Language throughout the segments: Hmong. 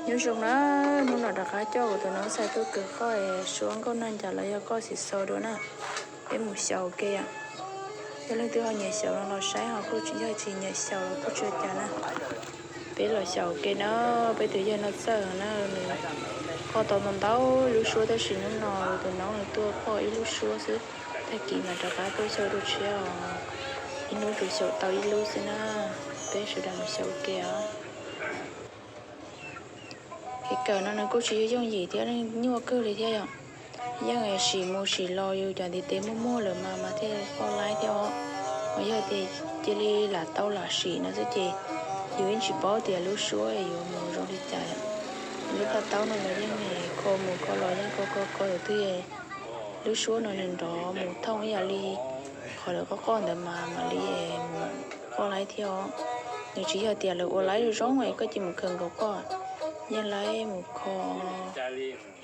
Nyob zoo na, hnub no rov qab coj kuv tus noob Xais tuaj kawg qoj suab nkauj nag ncas los yog qoj xiv xaus dua na. Peb mus xyaum ua ke yom. Yog leej twg ho nyiam xyaum no los saib, ho kuj tsis, yog tsis nyiam xyaum los kuj tsis ua cas na. Peb los xyaum ua ke na, peb tus yawg no txawj na, nws qoj tau ntau ntau lub suab tab sis hnub no tus noob nws tuaj qoj ib lub suab xwb, tag kis mas rov qab tuaj xyaum dua tshiab os. Ib hnub tsuas xyaum tau ib lub xwb na. Peb sawv daws mus xyaum ua ke os. Kev kawm no nws kuj tsis yooj yim thiab, nyuaj kawg li thiab yom. Yeej sim mus sim los yus cov ntiv tes muaj muag lawm mas mas thiaj qoj laib thiab os. Mas yog tias cia li lam tau lam sim no xwb ces yus yeej tsis paub tias lub suab yuav mus zoo li cas. Lub plaj taub no los yeej kho mus kho los yeej kho kho kho tus twg, lub suab no nws nrov mus thooj ib yam li qhov lawv qoj qoj ntawd mas mam li mus qoj laib thiab os. Nws tsis yog tias lawv ua laib zoo zoo es koj cia mus khaws nkaus qoj, yeej laib mus kho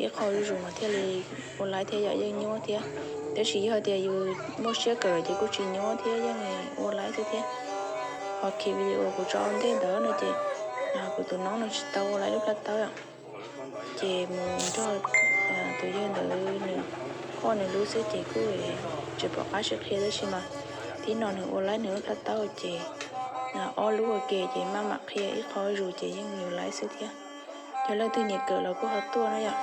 ib qho zuj zus mas thiaj li ua laib thiab yom, yeej nyuaj thiab. Tab sis yog tias yus muaj siab kawm lawm ces kuj tsis nyuaj thiab, yeej ua laib xwb thiab. Ho khi video kuv tso ntej ntawd no ces kuv tus noob no tsis tau ua laib lub plaj taub, ces mus nrog tus yawg ntawd nws qoj nws lub xwb ces kuj tsis pom qab sib qhia tab sis mas tib no nws ua laib nws lub plaj taub ces ob lub ua ke ces maj mam qhia ib qho zus ces yeej yuav laib xwb thiab. Yog leej twg nyiam kawm los kuj ho tuaj na yom.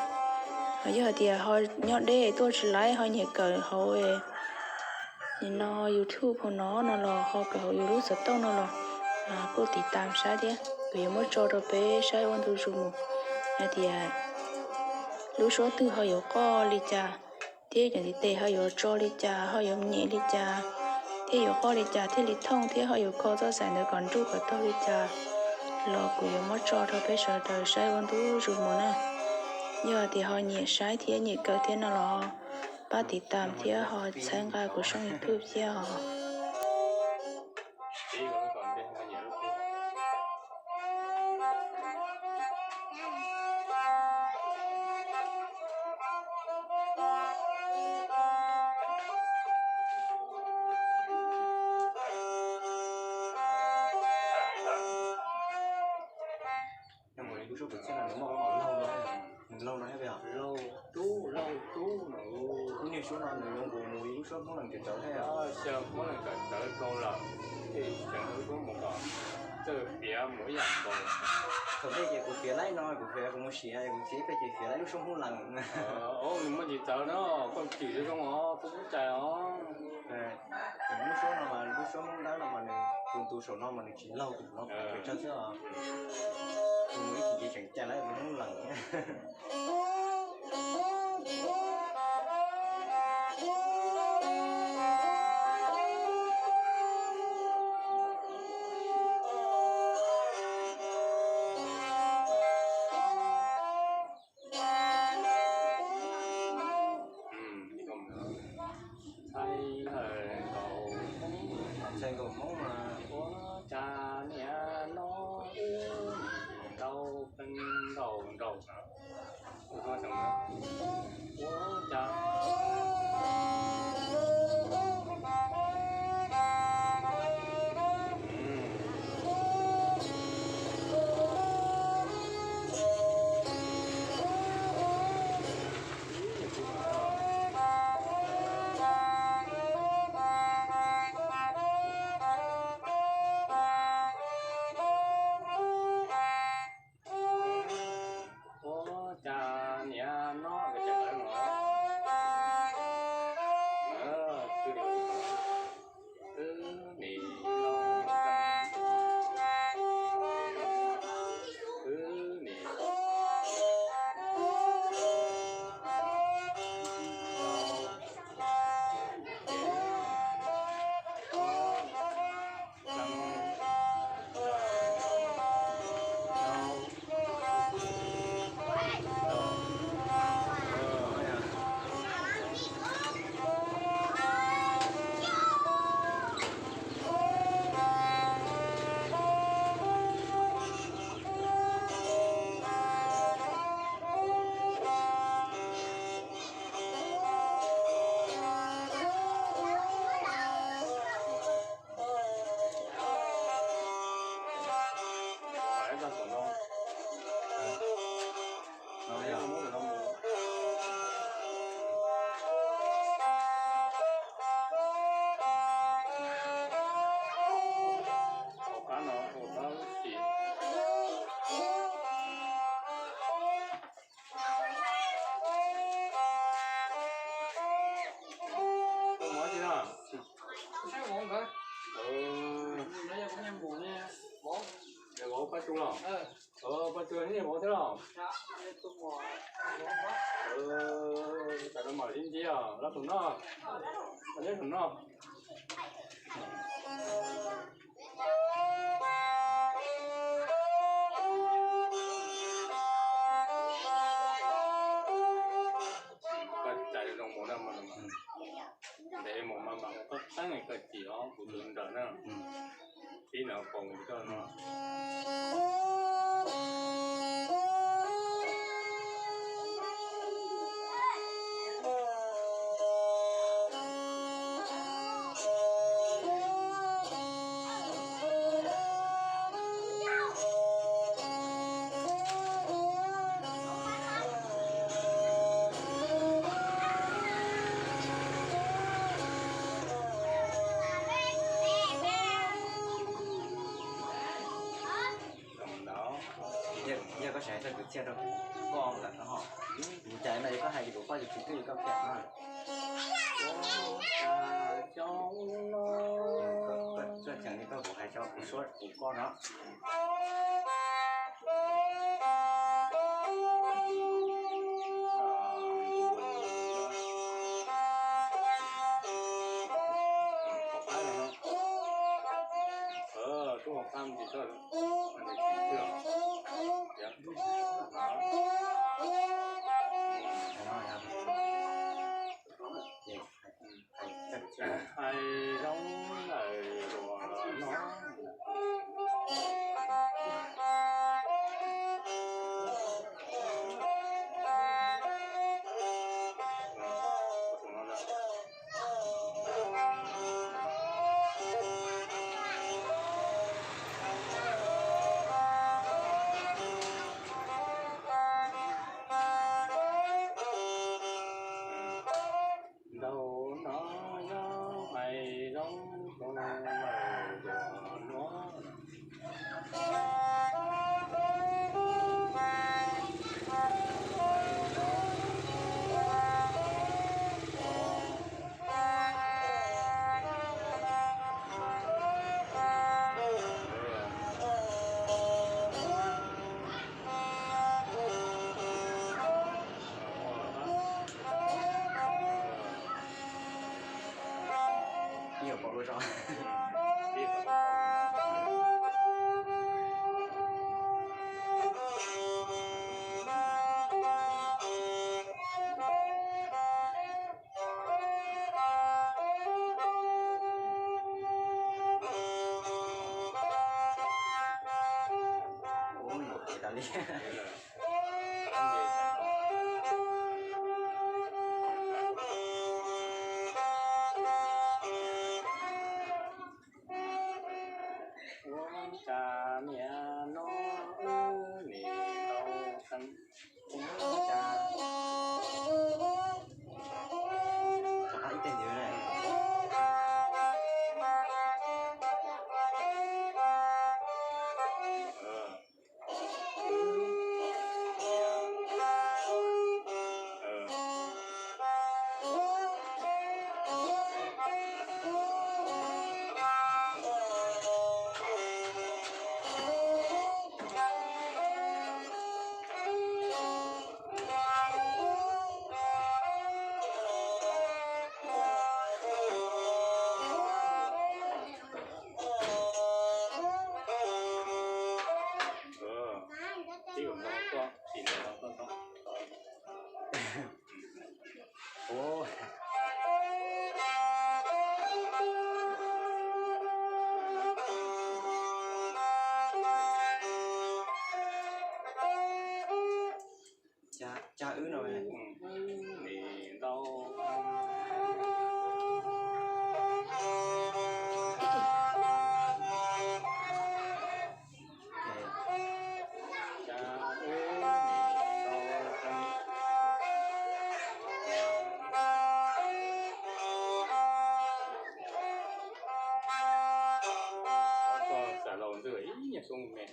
Yog hais tias ho nyob deb tuaj tsis laib ho nyiam kawm hauv no YouTube hauv no no los ho kawm hauv yus lub xov tooj no los kuj tiv tam saib thiab, kuv yuav muab tso rau peb saib ua ntu zus mus hais tias lub suab twg ho yuav qoj li cas thiab cov ntiv tes ho yuav tso li cas, ho yuav nyem li cas, thiab yuav qoj li cas thiaj li thooj thiab ho yuav kho txoj xaim ntawd kom nruj kom taug li cas los kuv yuav muab tso rau peb sawv daws saib ua ntu zus mus na. Yog tias ho nyiam saib thiab nyiam kawm thiab no los pab tiv tam thiab ho txhawb nqa kuv sab YouTube thiab os. Mus ib lub suab pem txhiaj no nws muaj qhov laug no, nws laug no thiab pem os? Laug tub, laug tub no. Lub niag suab no nws zoo nkaus mus ib lub suab Hmoob Lees tawv tawv thiab. Xyov Hmoob Lees tawv tawv tau lawm, ces xyov lub suab mus kom txawj fiav mus ib yam nkaus. Thaum ntej ces kuv fiav laib no, kuv fiav kuv mus siav, kuv fiav ib pliag ces fiav laib lub suab Hmoob Lees. Nws muaj tsis txawv no, koj cim zoo os, koj tub cai os. Lub suab no mas lub suab Hmoob Dawb no mas nws tus ntu saum no mas nws tsis laug tus no pes tsawg xwb os. Tus mus ib chim ces tseem cai lawm tus Hmoob Lees. Ntxhais nkaum Hmoob mas ua cas niaj no wb nrau peev nraug nraug ua cas ua cas niaj no ua cas Poj tsuas neb vauv thiab los? Tam no mam li ntsia los tus no, neb tus no. Koj cais zoo mus na, ntev mus mas mas koj teeb koj cim os kuv tus nrawm na. Pib no pom mus koj no. Yog koj tseem hais txog kwv txhiaj rau kuv koj lawm no ho. Kuv cais no yog koj hais ces kuv koj ces kuv twb yuav koj kiag no. Koj tseem li koj kuv hais tso kuv suab kuv koj no. Hais zoo lawm los no. Ntau no yog hais zoo rau lawm no. Ua cas niam no wb nim tau qee ua cas rov qab ib teg ntawd na. Cas wb no ntau. Xav los ntxwg ib nyuag xub me.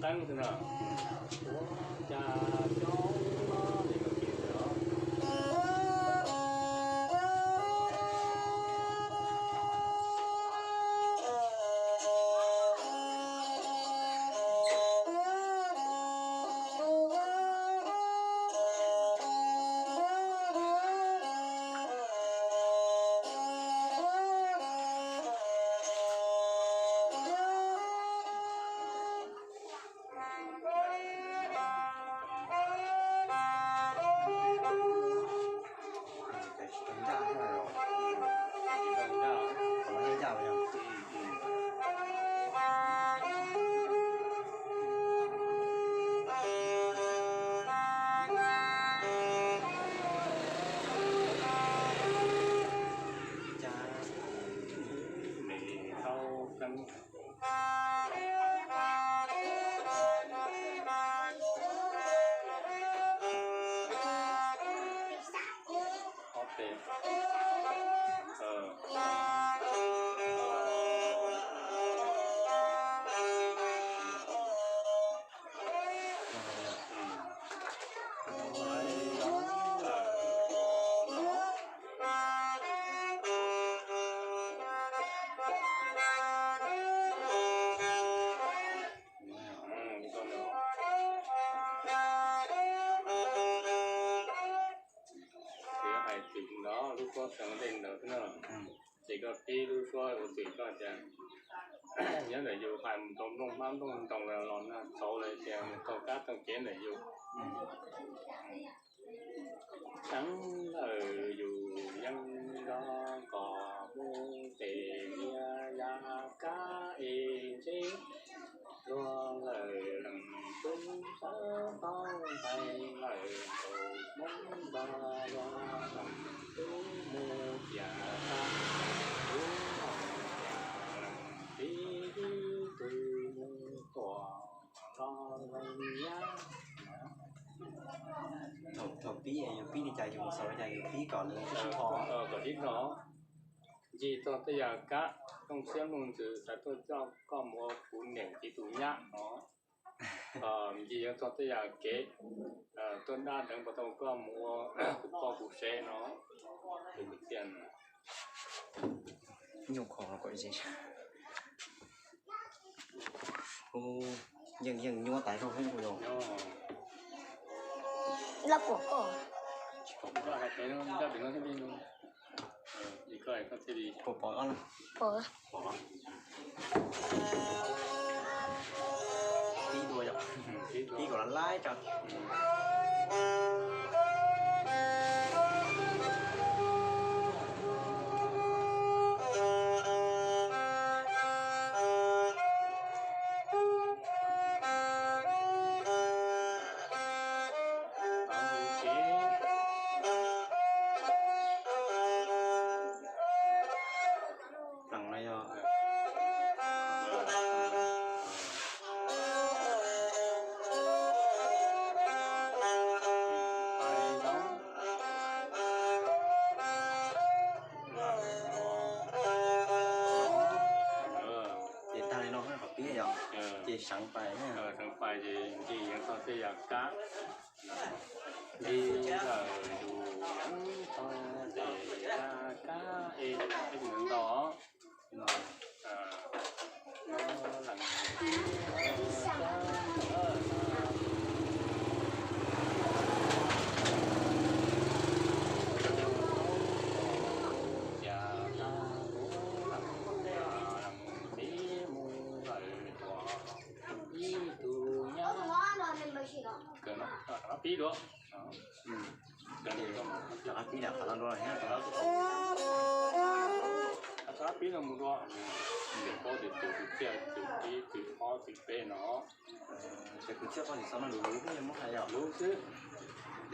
Teeb xwb no. Ua cas coob no li no kiag os. Ces hais txwm no lub suab xeev dej ntawd xwb na. Ces koj pib lub suab ua txwm koj tias nyob ntawm yus hais mus rau nplooj hmab nplooj ntoo los no txaus lawm tias mus taug kab taug kev ntawm yus. Seev lawm yus yeej nrog kos mus tes niaj yam kab es ntseb luag lawm leej tub sawv tau ntaiv lawm nkaus Hmoob nrog luag leej tub mus cia tag lub cia leej tib tug mus tuam los leej nyab. Thaum pib yus pib li cas yus xav li cas yus pib kom nws sib ho. Kom sib ho. Ncig txog tej yam kab, tooj siab nplooj ntxwv xav tuaj coj koj mus ua kuv niam txiv tus nyab no. Ncig yuav txog tej yam kev tuaj dab deev puas tau koj mus ua kuv poj kuv sev no. Tus kwv txhiaj no. Nyuj kho no kom ib ntsis. Ub, yeej yeej nyuaj tas zog thiab kuv yog. Lab puas koj? Tsis pom koj hais pem no, ncaj pem no thiaj li no. Puas pom koj no? Pom. Pom. Pib dua yom. Pib kom lab laib tso. Pleev no yog ces tag li no qhov pib yom, ces seev pais, seev pais ces ncig yeej txog tej yam kab. Ncig lawm yus yeej txog tej yam kab es peb tus ntau. Ib tug nyab. Pib dua. Rov qab pib no mus dua. Tes paub tias tus kwv txhiaj, tus pib, tus ob, tus peb no. Tes kwv txhiaj koj tsis xav no luv luv xwb, muab hais yog luv xwb.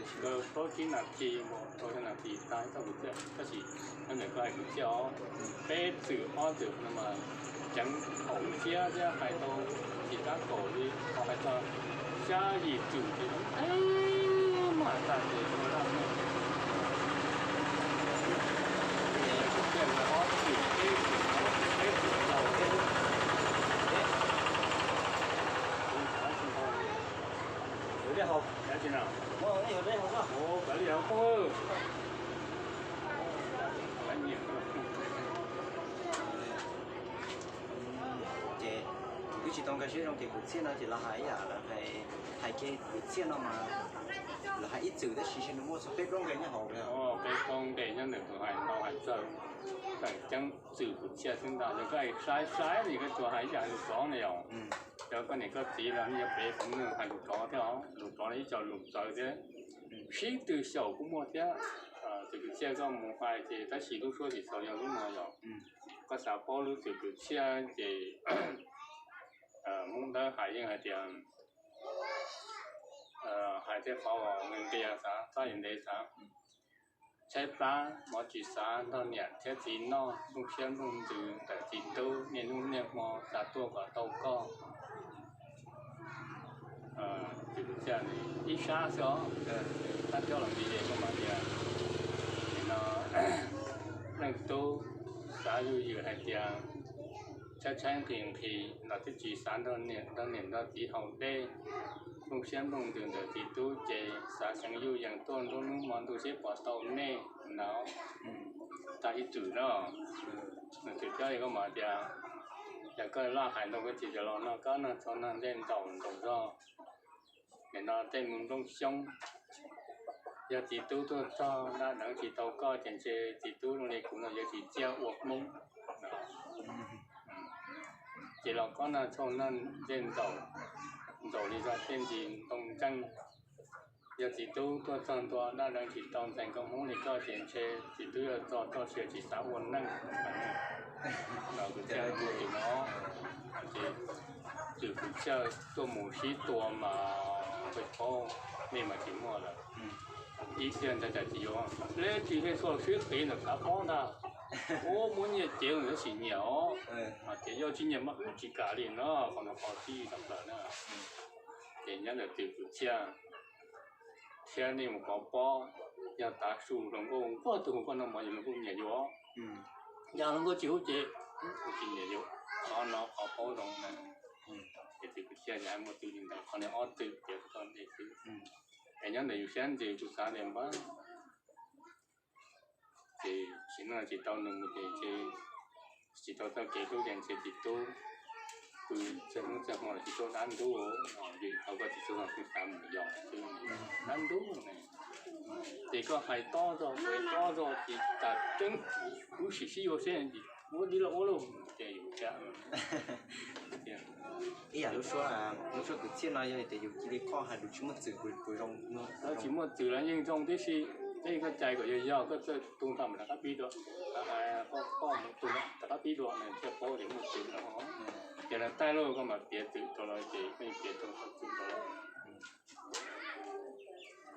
Nkawd plaub tsib nas this, rau xya nas this tag txoj kwv txhiaj, tab sis nyob ntawm koj hais kwv txhiaj os, peb txwm ob txwm no mas ceev kaum siab thiab hais tau tsis kab kaum li, ho hais txog xya yim txwm ces maj tag ces kwv txhiaj ob txwm peb txwm no, peb txwm laus thiab. Ua li os phooj ywg. Ces kuv twb tsis tau nkag siab zoo ces kwv txhiaj no ces lawv hais ib yam lawv hais, hais kiag kwv txhiaj no mas lawv hais ib txwm tab sis nws muaj txog peb plaub nqe nyob hauv. Peb plaub nqe nyob ntawm tus hais ntau hais tsawg, tawm ceeb txwm kwv txhiaj xwb ntag. Yog koj saib saib li koj tsuas hais ib yam lus tsov na yom. Yog koj niam koj txiv los yog peb hmoob hais lus tsov thiab os, lus tsov no ib co lus txawv thiab. Sib tw xyaum kuj muaj thiab. Txwm kwv txhiaj koj mus hais ces tab sis lub suab tsis txaus yog lub no yom. Koj xav paub lub txwm kwv txhiaj ces hmoob dawb hais yeej hais tias, hais tej qhov uas nqia xav, txhob yuav ntev xav. Tshaib plab, mov tsis xav nrog niam thiab txiv noj, nplooj siab nplooj ntsws ntawm txiv tub, niaj hnub niaj hmo xav tuaj kom tau koj. Txwm kwv txhiaj ib sab xwb os, sab coj los nqi es koj mam tias, no, leej tub xav zuj zus hais tias tshaib tshaib nqhis nqhis los twb tsis xav nrog niam nrog txiv haus dej, nplooj siab nplooj ntsws ntawm txiv tub ces xav xeev yuj yees tuaj nruab hnub hmo ntuj seb puas tau nej no. Tag ib txwm na, nws txwm coj koj mam tias, yog koj laj hais ntau koj tsis los noj kab noj tshoob noj ncej ntsaum ntsaum zog. Nim no tej mus nplooj xyoob, yog txiv tub tuaj txog dab deev tsis tau koj ces ntshe txiv tub zoo li kuv no yuav tsis ciaj ua hmoob. Ces los koj noj tshoob noj ncej ntsaum, ntsaum li zog tej ntsis ntoo ntseej. Yog txiv tub tuaj txog ntua dab deev tsis tau ntxeev koj hmoob li koj ces ntshe txiv tub yuav txo txoj sia tsis xav ua neej. Los kwv txhiaj ua tim no, ces txwm kwv txhiaj tuaj mus sib tua mas peb paub nej mas tsis muaj lawm. Ib txhia ntawd cas tsis yuav, leb tsis leb txhua sib qiv ntawm kav pob ntag. Ub, muab nyiaj cev ntawd sim nyiam os, mas tias yog tsis nyiam mas wb tsis kam li no, qhov no qhov txij tshaj plaws na. Ces nyob ntawm txwm kwv txhiaj thiab nej mus kov pob, yog tav su hluas nkauj nquag tus hu koj noj mov ces hluas nkauj nyiam yus. Yog hluas nkauj tsis hu ces tsis nyiam yus. Qhov no qhov paub zoo na. Ces txwm kwv txhiaj muaj txwv li ntawd, qhov no ob txwm piav rau koj ntej xwb. Es nyob ntawm yus siab ntsws kuv xav tias npab ces sim no tsis tau nws mus ces ntshe tsis tau txoj kev hlub ces ntshe txiv tub pw txog hnub txog hmo los tsis tuaj dab ntub, vim thaum koj tsis tuaj kuv xav mus yos xwb, dab ntub ne. Ces koj hais tob zog hais tob zog ces tas tseeb, wb sim sib yuav seb ua li los ua lauj, ces yus thiab. Ib yam lub suab, lub suab kwv txhiaj no yog tias yus cia li qoj hais lus tsis muaj txwm puas zoo? Tsis muaj txwm los yeej zoo tib si, tej koj cais kom yog yog koj txawj tu nrho mas rov qab pib dua, koj mus tu rov qab pib dua thiaj paub tias muaj txwm no. Ces lawv taij lauj koj mam piav txwm rau lawv ces koj yeej piav tau txwm rau lawv.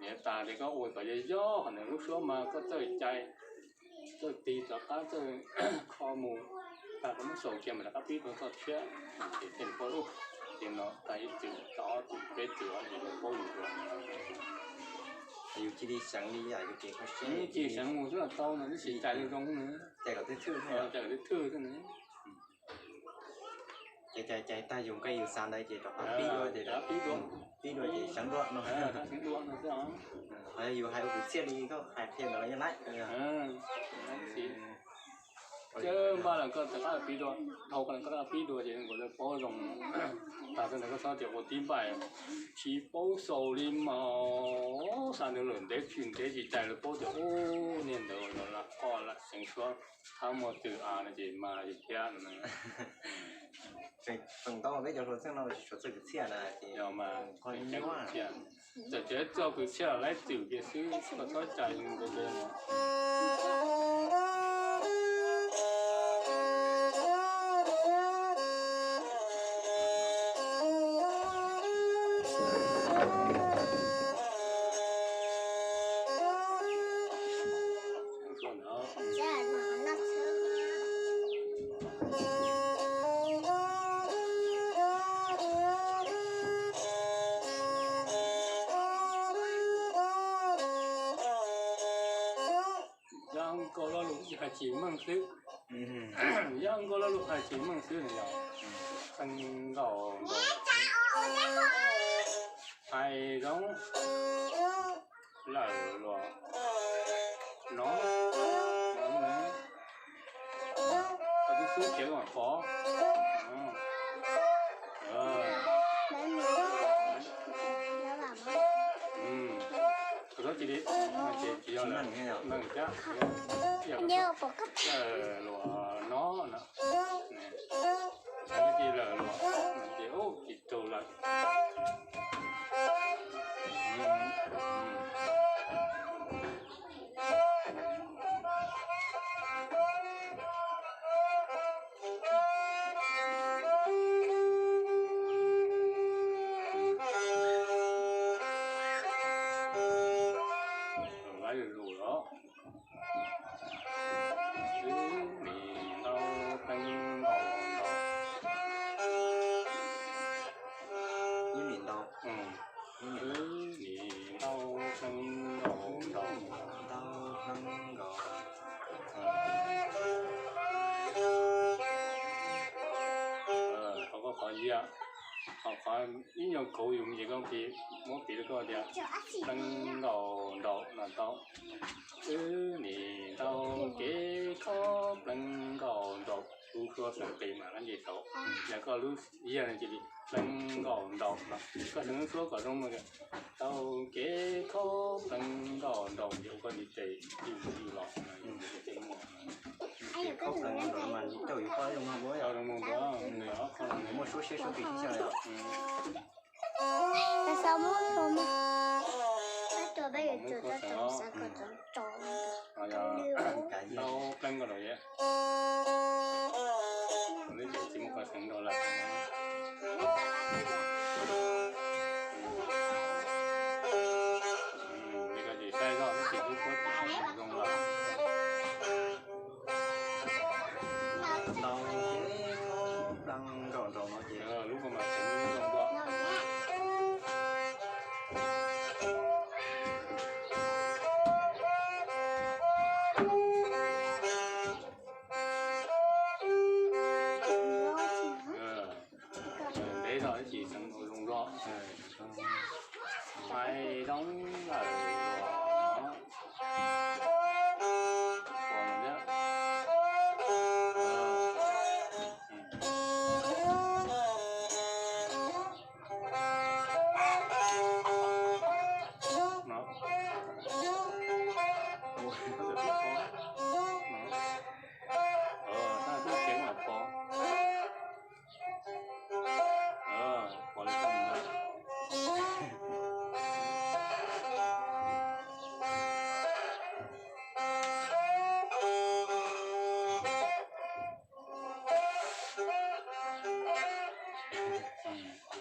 Niam tas tias koj ua kom yog yog qhov ntawd lub suab mas koj txawj cais, txawj tig rov qab txawj kho mus, tas koj muab xaus kiag mas rov qab pib rau txoj tshiab, ces tej paub lub, ces no tas ib txwm, tas ob txwm, peb txwm ces lawv paub yus dua. Yus cia li seev li yam yus kev kho siab, cia li seev mus xwb los tau no, tab sis cais zoo zoo na, cais kom twb thwj xwb na. Ces cais cais tag yus nqe yus xav ntawd ces rov qab pib dua ces, pib dua ces seev dua no. Ho yog yus hais ua kwv txhiaj li koj hais qhia ntawd los yeej laib. Ces npaj los koj rov qab pib dua, dhau koj rov qab pib dua ces nkawd lawv paub zoo. Tas txog ntawd koj txhob tias ua tib npaim, tsis paub xaus li mas, xav nws lawm ntev tsis ntev tsis cais lawv paub tias ub niag ntawd los lam qoj lam seev suab, thab muaj txwm av no ces mas yus thiab no. Feem ntau peb cov hluas txheej no tsis tshua txawj kwv txhiaj na, ces yog mas, txawm tias txawj kwv txhiaj los laib txwm kiag xwb, koj txhob cais zoo ntev ntev no. Yog nkaus lo lus hais tsis meej xwb. Yog nkaus lo lus hais tsis meej xwb no yog, nkaus, hais zoo. Lawm los no, koj twb xub ceev mas pov. Koj txhob cia li, ces tsis yog lawm, neeg cab, lawm los no na, ces lawm los, ces ub tsis raug lawm. Lawm los, wb nim ntau pleev nkaus nraum, wb nim ntau, wb nim ntau pleev nkaus nraum, ntau pleev nkaus. Qhov koj qhov yam, qhov qhov ib nyuag kauv yus me ntsis koj tis, muab piv rau koj tias pleev nkaus nraum no tau. Wb nim ntau kev khob pleev nkaus nraum, lub suab pleev qis mas lab nce tau. Yog koj lub yag no cia li pleev nkaus nraum no, koj tseem lub suab kom zoo mas, tau kev khob pleev nkaus nraum ces ua koj li tes yus yus los, yus tes muag. Kev khob pleev nkaus nraum mas coj yus khob zoo mas, nws ob qho no muaj suab siab suab qis sib xyaw. Ntau pleev nkaus nraum yam, tsis muaj qhov xeev nraum lawm. Koj tsis saib zoj, tsis lub suab tsis zoo lawm. Ntau pleev nkaus nraum no ces lub koj mas xeev zoo dua. Ntev zog ib chim xeev zoo zog. Hais zoo lawm los.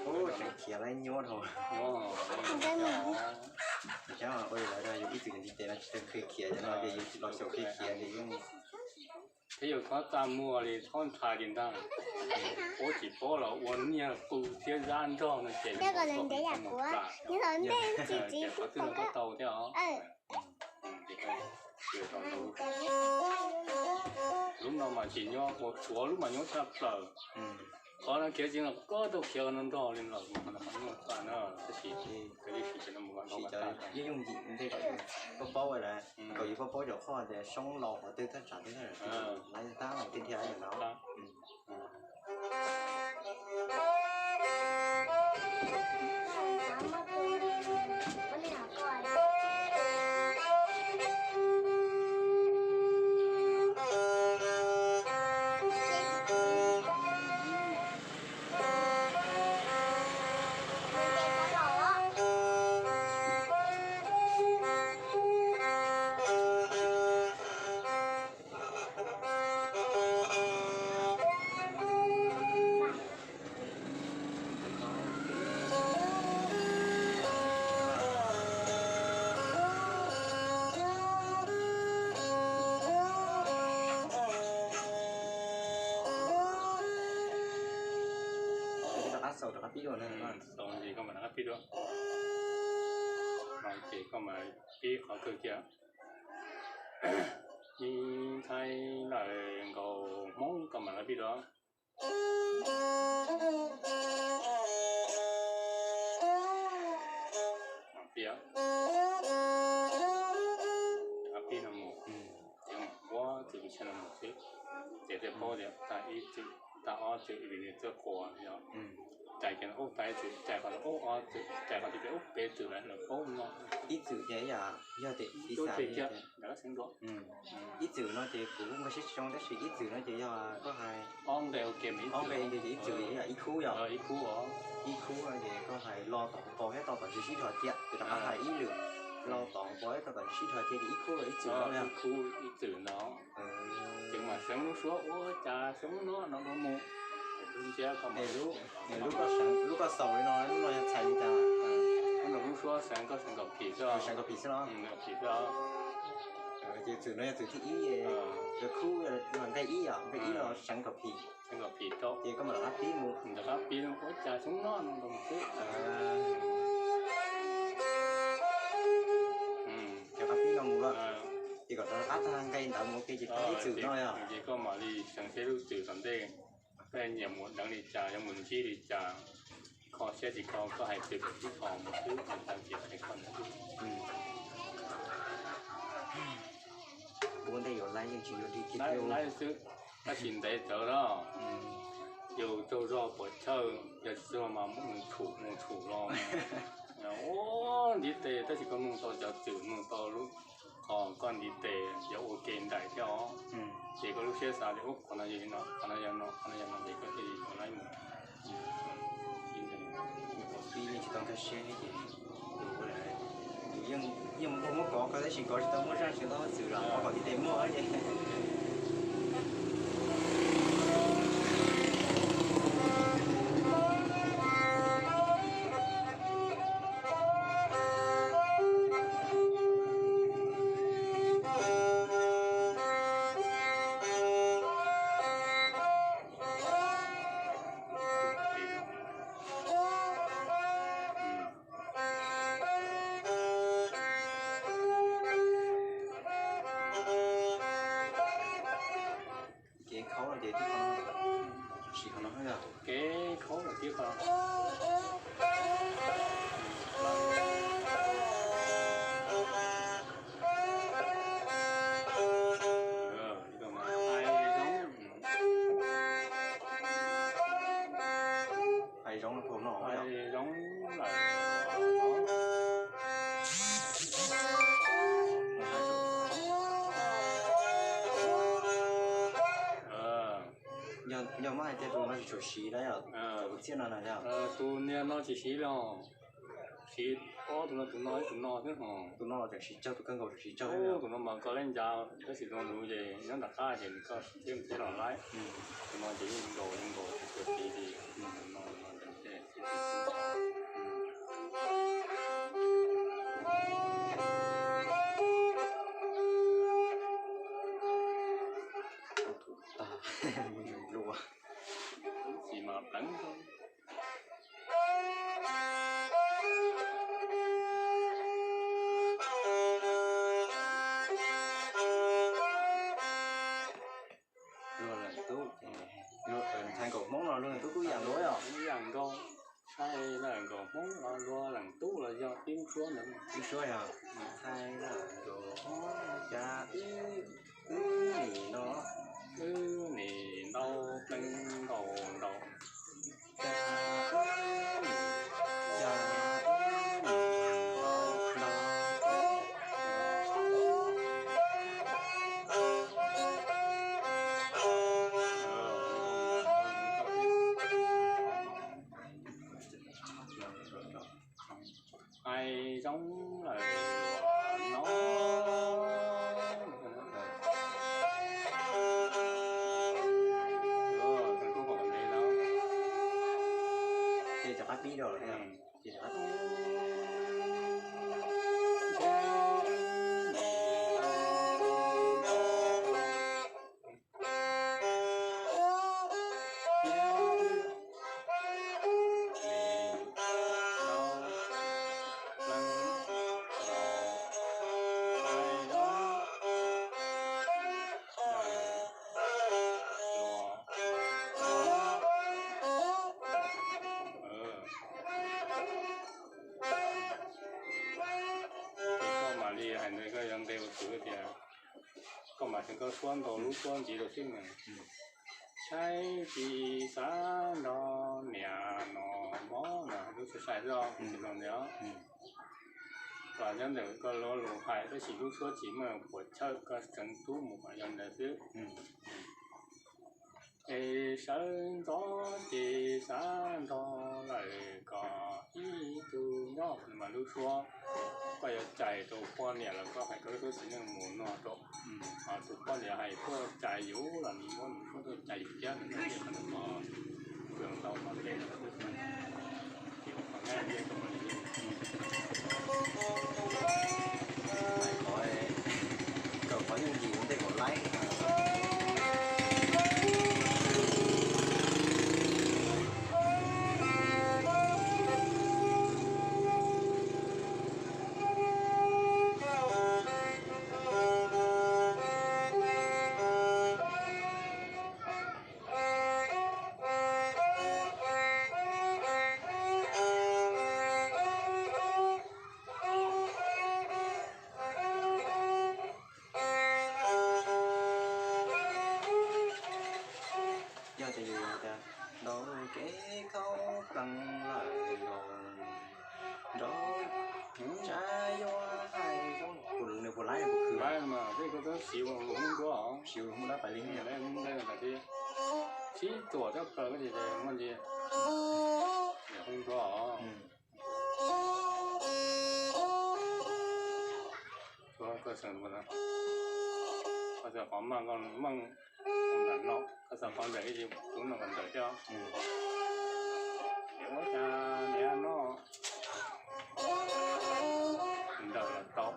Ub, tseem khiav lawv nyuaj dhau. Ua li lawv yus ib txwm nti tes no tsis tau khiav khiav, yog no ces yus los xyaum khiav khiav ces yeej. Thiab yus txhob txaj muag li, txhob ntshai li ntag. Paub tsis paub los ua niag qw thiab zab nrog no ces qhov twg los koj tau thiab os. Lub no mas tsis nyob, ua tshuav lub mas nyob tshaj plaws. Qhov no khiav tsis los koj tau khiav no nrog li lawm, qhov no qhov nyuaj tshaj na, tab sis koj yeej siv cov no mus ua ntau ua tag. Yeej yooj yim ntej kom yus paub paub lawm, kom yus paub paub cov qhov tias soob laus qhov twg thaj tsam twg thaj tsam, lawv tab mas tiag thiab yom no. Rov qab xaus rov qab pib dua na. Xaus ces koj mam rov qab pib dua. Ces koj mam pib qhov kawg kiag. Me ntxhais lawm nkaus Hmoob, koj mam rov qab pib dua. Pib. Ces thiaj paub tias tag ib txwm, tag ob txwm vim nws txawj quas yog. Cais kiag ub tag ib txwm, cais qhov ub ob txwm, cais qhov tias ub peb txwm lawm lawv paub no. Ib txwm ces yog tias ib txwm no ces kuv kuj nkag siab tsis zoo tab sis ib txwm no ces yog koj hais ob nqe ces ib txwm yog ib khub yog ib khub, ib khub no ces koj hais lo tom hauv paus thiab tau tom tsis sib dhos cia ces rov qab hais ib lwm lo tom hauv paus thiab tau tom tsis sib dhos cia ces ib khub los ib txwm no yog ib txwm no. Ces mas seev lub suab ua cas seev lub no no dua mus. Lub ntsiab koj, lub koj xaus li no lub no yog txhais li cas? Lub no lub suab seev koj seev kom phim xwb, seev kom phim xwb los? Kom phim xwb. Ces txwm no yog txwm thib ib, yog khub, nqe ib yom, nqe ib los seev kom phim. Seev kom phim rau ces koj mam rov qab pib mus, rov qab pib ua cas seev no no dua mus xwb. Rov qab pib no mus lawm ces kom rov qab tag nqe ntawd mus ua ke ces tag ib txwm no yog. Ces koj mam li seev seb lub txwm tom ntej koj nyiam mus deev li cas, yuav mus ntsib li cas. Kho siab tsis kho koj hais tias kom sib kho mus xwb, tag ces hais kho ntawd xwb. Ua ntej yuav laib yeej tsis yuav dig kiag, laib xwb. Tab sis ntev tawv los yus tsaug zog pom chaw, yog tsis tsaug zog mas muab nws tshum mus tshum los. Ntiv tes tab sis koj nug tau cov txwm, nug tau lub qhov koj ntiv tes yuav ua ke nraim thiab os. Ces koj lub siab xav tias ub qhov no yog li no, qhov no yog no, qhov no yog no ces koj thiaj li tau laib mus. Pib yeej tsis tau nkag siab thiab ces yeej muab kov kov tab sis kov tsis tau muaj zaj tsis tau txwm los kov kom tib tes muaj ces Kev khaub no ces tib qho no, sim qhov no, kev khaub no tib qho. Hais zoo no, hais zoo lawm. Yog muab hais tias tus no tsis tshua siv na yom, tus txiaj no na yom. Tus niag no tsis siv los siv ob tug no, tus no ib tus no xwb ho. Tus no los tseem siv tsawg, tus kawg nkaus tseem siv tsawg. Tus no mas koj laib ncas tab sis tus no nuv ces nyob nram qab ces nws koj siv thiab nws thiaj los laib. Tus no ces yeej nkaus yeej nkaus tsis tshua siv li. Tus no no ces tag, mus ntsws dlua. Tsis mas pleev. Luag leej tub, ntxhais nkauj Hmoob no luag leej tub kuj ib yam nkaus yom. Ib yam nkaus, ntxhais nkauj Hmoob no luag leej tub los yog ib lub suab ntawd, ib lub suab yog ntxhais nkauj Hmoob cas wb nim no, wb nim ntau pleev nkaus nraud. Hais zoo lawm no. Ces rov qab pib rau lawm. Nws koj suab ntau lub suab ntxiv rau xwb na. Saib tsis xav nrog niam no mob no lub suab sai zoj tsis zoo ntawd. Los nyob ntawm koj lo lus hais tab sis lub suab tsis muaj puas chawj, koj tseev tub mus kom yog ntawd xwb. Es sawv ntxov ces xav nrog lawm kom ib tug nyob mas lub suab koj yuav cais rau poj niam los koj hais koj lub suab txiv neej mus no rau. Ho tus poj niam hais tuaj cais yus los nws muab nws suab tuaj cais yus thiab, nws thiaj li qhov ntawd los pw ntau no thiab. Ces ua qhov nyab ntej rau li hais qhov, kawm qhov yooj yim ua ntej kom laib. Yog tias yus tias ntaus kev khaub plees lawm los nrov, tsa yuav hais zoo, nws puas laib, puas khwv? Laib mas, peb koj txhob siv lus Hmoob Ntuab os. Siv lus Hmoob Dab Pais Li, lus Hmoob Dab Pais Li, sib txuam txhob plaws koj ces muaj ntsis lus Hmoob Ntuab os. Koj xav qhov meej, meej ntawm no, koj xav qhov ntawm ib yam, tus no kom ntawm thiab. Ua cas niam no ntawm los tau.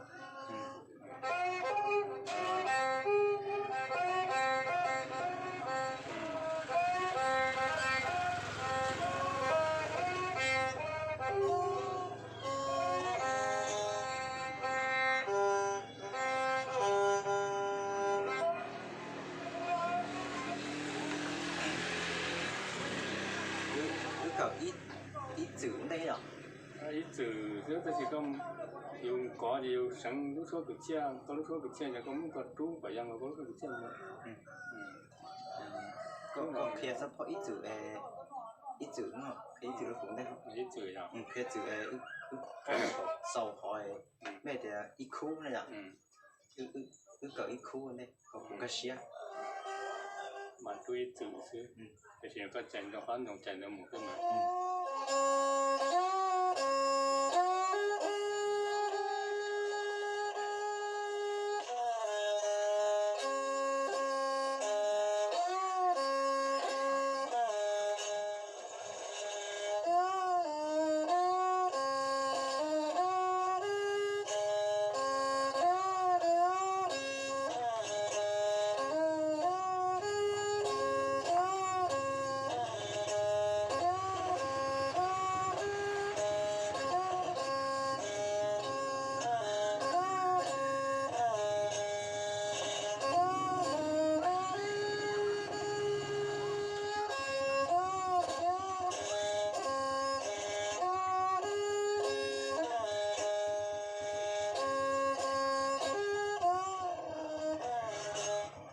Wb kawm ib txwm ua ntej yom? Ib txwm xwb tab sis koj, yus kov ces yus seev lub suab kwv txhiaj, koj lub suab kwv txhiaj ces koj muab koj rub kom yog nkaus koj lub suab kwv txhiaj mus. Koj qhia xab phob ib txwm, ib txwm no, qhia ib txwm rau kuv ntej. Ib txwm yog qhia txwm, wb xaus qhov, mej tias ib khub na yom. Wb kawm ib khub ntej kom kuv nkag siab. Mas rub ib txwm xwb, tiam sis koj cais rau qhov nyoos cais ntawd mus xwb mas.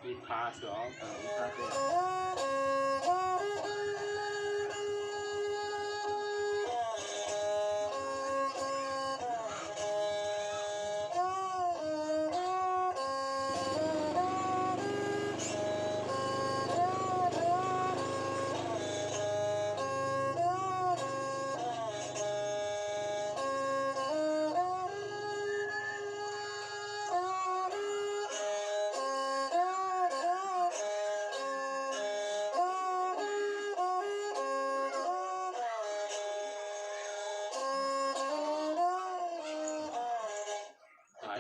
Ib phab xwb os.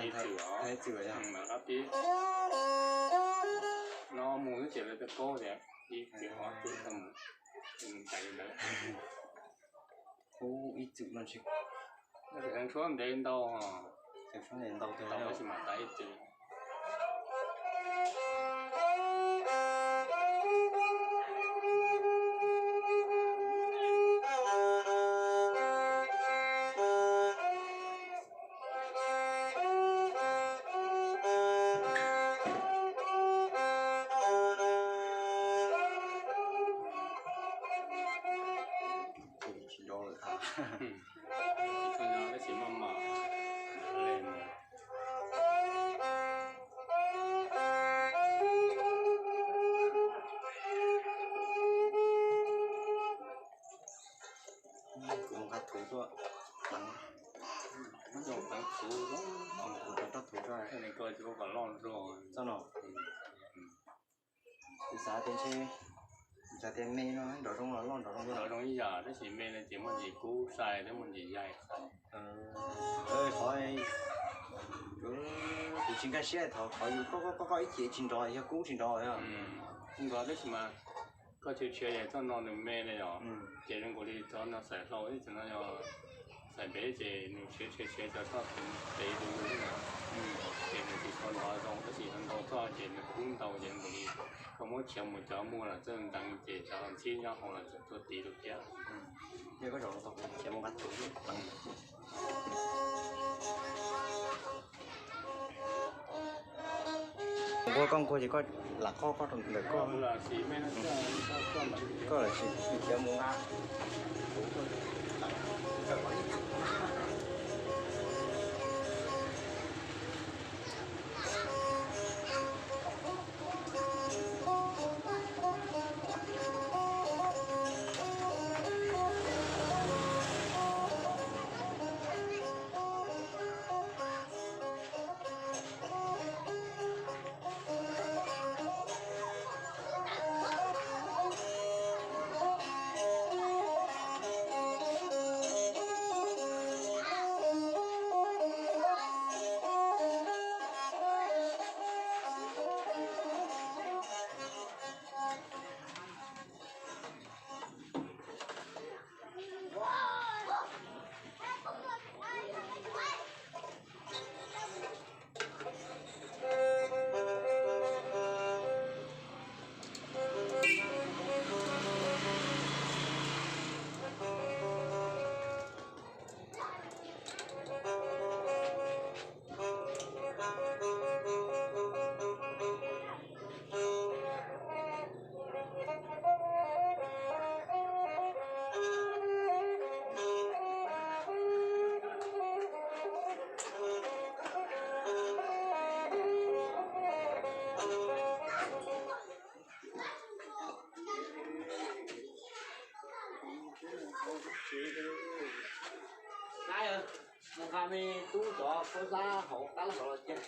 Ib txwm os, ib txwm os, mas qab pib no mus xwb ces lawv twb paub tias ib txwm os, ib txwm os, mus cais li ntawd. Ub, ib txwm no tsis, tshuab ntev ntau, tshuab ntev ntau, tab sis mas tas ib txwm. Tsis tshua nyob tab sis maj mam. Kuv mus nqa thuv tuaj, muab cov pleev thuv, kuv rov roj thuv tso. Koj tsis kom loj zog txoj no. Kuv xav tias ntshe, kuv xav tias me no nrov zoo los loj nrov zoo. Nrov zoo ib yam tab sis me no ces muaj ntsis kub sai thiab muaj ntsis yaig sai. Qhov kuv tsis nkag siab thaum qhov yus koj koj koj ib ce tsis nrov, yog kub tsis nrov. Nrov tab sis mas koj tshiav tshiav yog txoj no nws me ne yom, ces zoo nkaus li cov no xaim hlau ib txhia no yog xaim pem ces nws tshiav tshiav tshiav cov txoj pem pem du lug no, ces nws tsis tshua nrov zoo tab sis nrau txoj ces nws kub ntau ces zoo nkaus li koj muab tshiav mus cov muag los txawj nteev ces cov ntxhib nyob hauv los txawj tuag tiv lawm thiab. Yog koj zaum tau kuv tshiav mus nqa thuv. Nquag koj nquag ces koj lam qoj koj rau ntawm koj. Koj lam sim khiav mus nqa. Nqa me tub cov khaub hlab hauv qab los cia.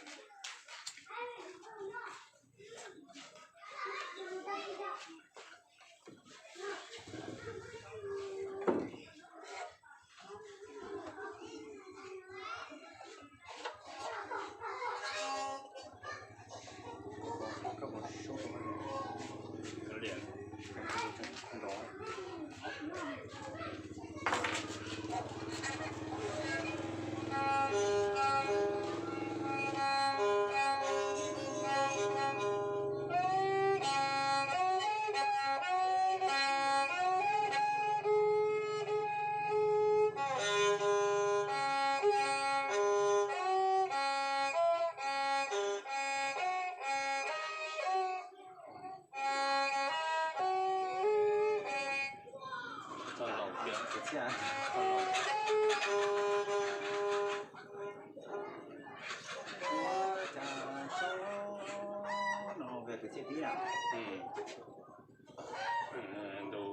Ntu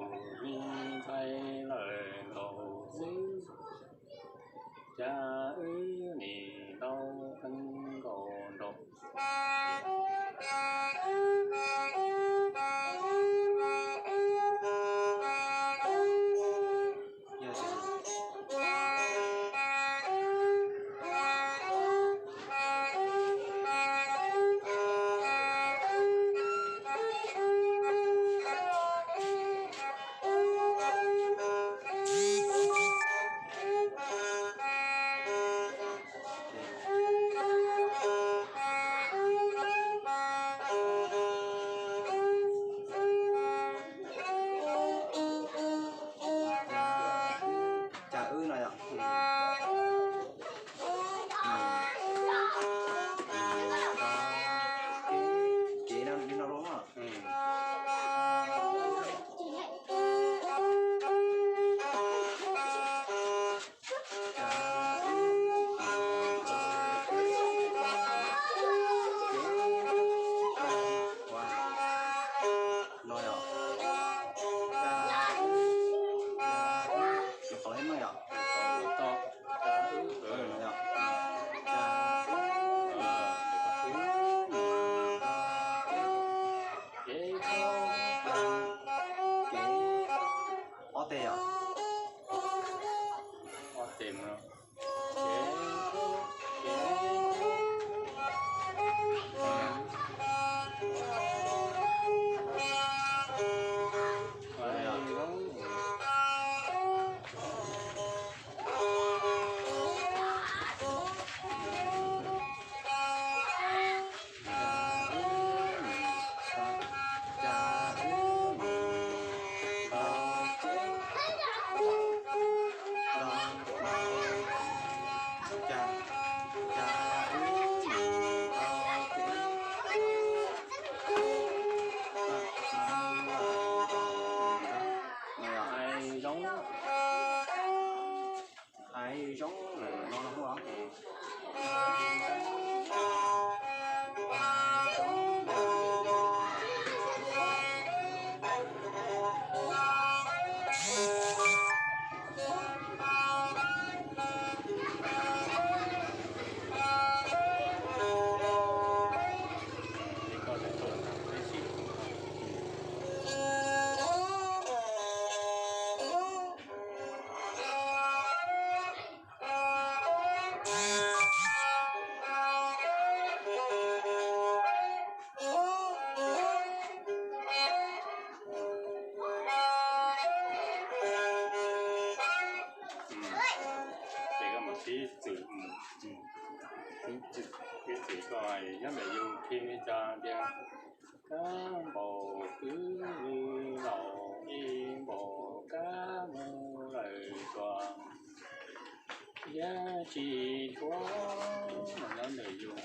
me ntxhais lawm nkaus xwb, cas wb nim ntau kheej nkaus nraud. Tsa tias, kab npau kwv laus ib npau kab mus lawm tuaj, yog tsis thuav no nyob ntawm yus.